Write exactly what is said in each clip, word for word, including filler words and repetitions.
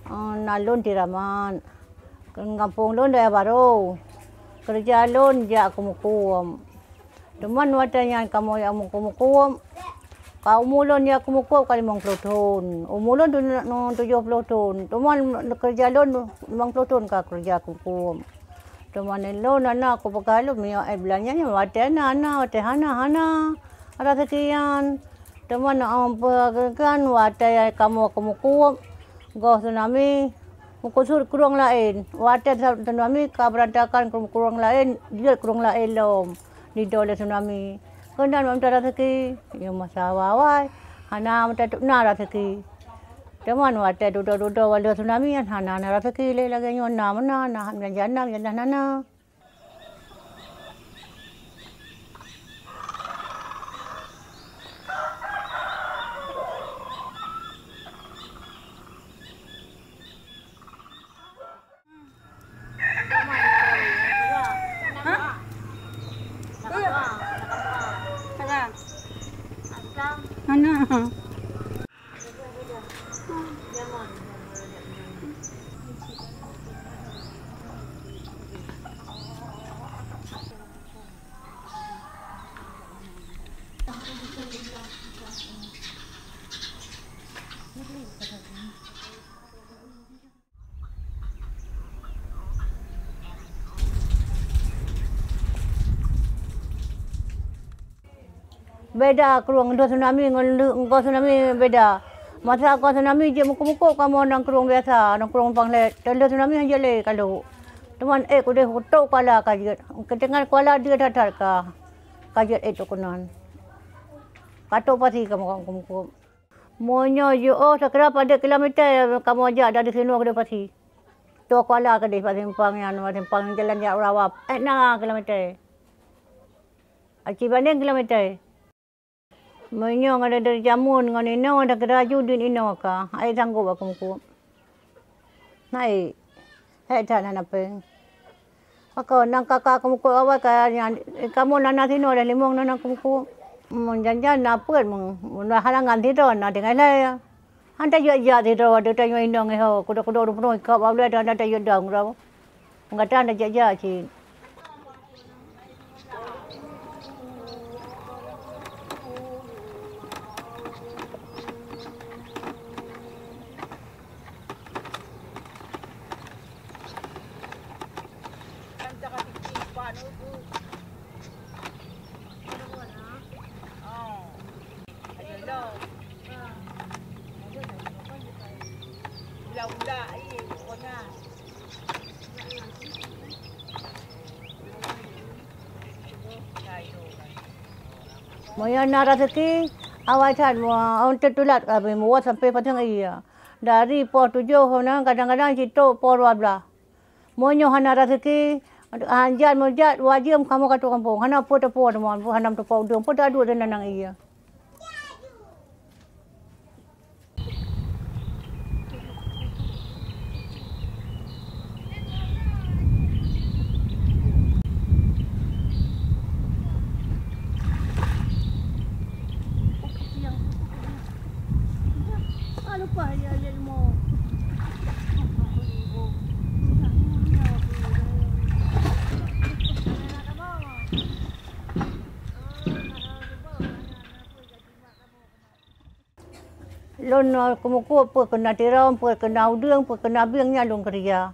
Oh, na lôn Tiramat. Gampông lôn Dayah Barô. Keureuja lôn jak keu mukum. Teuma watée nyan kamoe jak mukum-mukum, ka umu lôn jak keu mukum ka limong ploh thon. Umu lôn tu-, tujoh ploh thon. Teuma keureuja lôn limong ploh thon ka keureuja keu mukum. Teuma lôn hana kupeugah lôn meunyoe ék beulanja nyan watée na, hana, watée hana, hana raseuki nyan. Teuma na, em, peue kan watée kamoe keu mukum, goh tsunami, meukusut krueng laén. Watée tsunami ka beurantakan krueng-krueng laén, jeuet krueng laén lom. Didoe lé tsunami. Keunan mantong raseuki, nyoe masa awai-awai, hana meutateupeue na raseuki. Teuma watée dudoe-dudoe waleueng tsunami nyan hana na raseuki lé lagée nyoe na meunan, na meujan-jan na, meujan-jan hana. Mana? Beda krueng lheueh tsunami ngon lheueh, ngon tsunami beda. Masa kon tsunami jeuet meukup-meukup kamoe nangkrueng biasa, nangkrueng panglet. Lheueh tsunami hana jeuet lé ka lhok. Teuma ék udeh kutok kuala ka jeuet. Keuteungoh kuala deuh that-that ka, ka jeuet ék keunan. Ka tok pasi kamoe meukup-meukup. Meunyoe jiôh sakira padub kilometer kamoe jak dari sinoe keudeh pasi. Tok kuala keudeh pasi simpang nyan, simpang jalan jak Rawap. Ék na kilometer. Aci bandeng kilometer. Meunyoe ngon dari jameun ngon inoe, dan keuraju deuet inoe ka, hai sanggob aku meukup. Hai, hai that hana péng. Pakon nang ka, ka aku meukup awai ka nyan, kamoe na, na sinoe dah limong na, na aku meukup. Mun jan-jan na peuet mun, mun halangan sidroe na tinggai lhèe. Han tajak-jak sidroe, watèe tanyoe inong ngiho, kudo-kudo ureueng peunoh ikab bak ulèe, han tajak dong droe. Peungataan tajak-jak cit. Meunyoe na raseuki, awai that, meu-, teulat, meuwoe sampoe padang ie. Dari poh tujoh na, kadang-kadang cit trok poh dua blaih. Meunyoe hana raseuki, hanjat meujak wajéb kamoe ka tuwoe gampông, hana peue teupeue teuma, hana teupeue udeueng, peue taduek dan nanang ie. Lôn nyoe keumeukup peue keuna tirông, peue keuna udeueng, peue keuna bieng nyan lôn keureuja.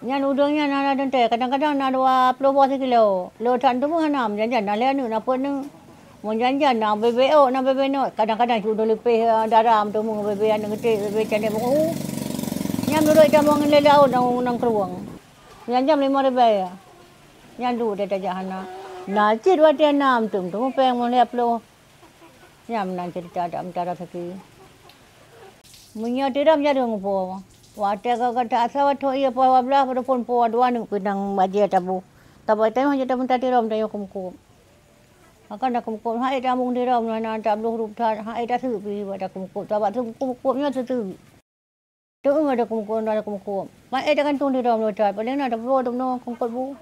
Nyan udeueng nyan na, na teuntèe, kadang-kadang na dua ploh boh sikilo. Lôn that teuma hana, meujan-jan na lhèe aneuk, na peuet neuk. Meujan-jan na bèe-bèe ôk, na bèe-bèe nyoe. Kadang-kadang cit udeueng leupeh, eh, dara meuteumèe bèe-bèe aneuk geutek, bèe-bèe canék beungoh. Nyan meunurot tamong lé laôt nyang, nyang krueng. Meujan-jan limong ribèe. Nyan duek tajak hana. Na cit watèe na meuteumèe péng meulhèe ploh. Nyan meunan ceurita adat meuta raseuki. Meunyoe tirông jareung po. Watèe ka gata asoe thon ie poh dua blaih, padub phon poh dua neuk pinang bajèe taboh. Tabah tanyoe hana tameuta tirông tanyoe keumeukup. Maka na keumeukup, hai tamong tirông, na, na tabloh rup that, hai taseuk pih bak takeumeukup. Sabab keumeukup nyoe seuseuek. Teueu ada keumeukup, ada keumeukup. Maé tagantung di dalam leutat, paléng na tapeurunoe keumeukup bu.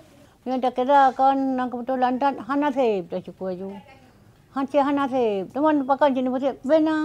Nyoe takira kon nyang keubeutolan that hana sép teusyukur ju. Hanse hana sép, teuma pakon cit neupeusiep bena.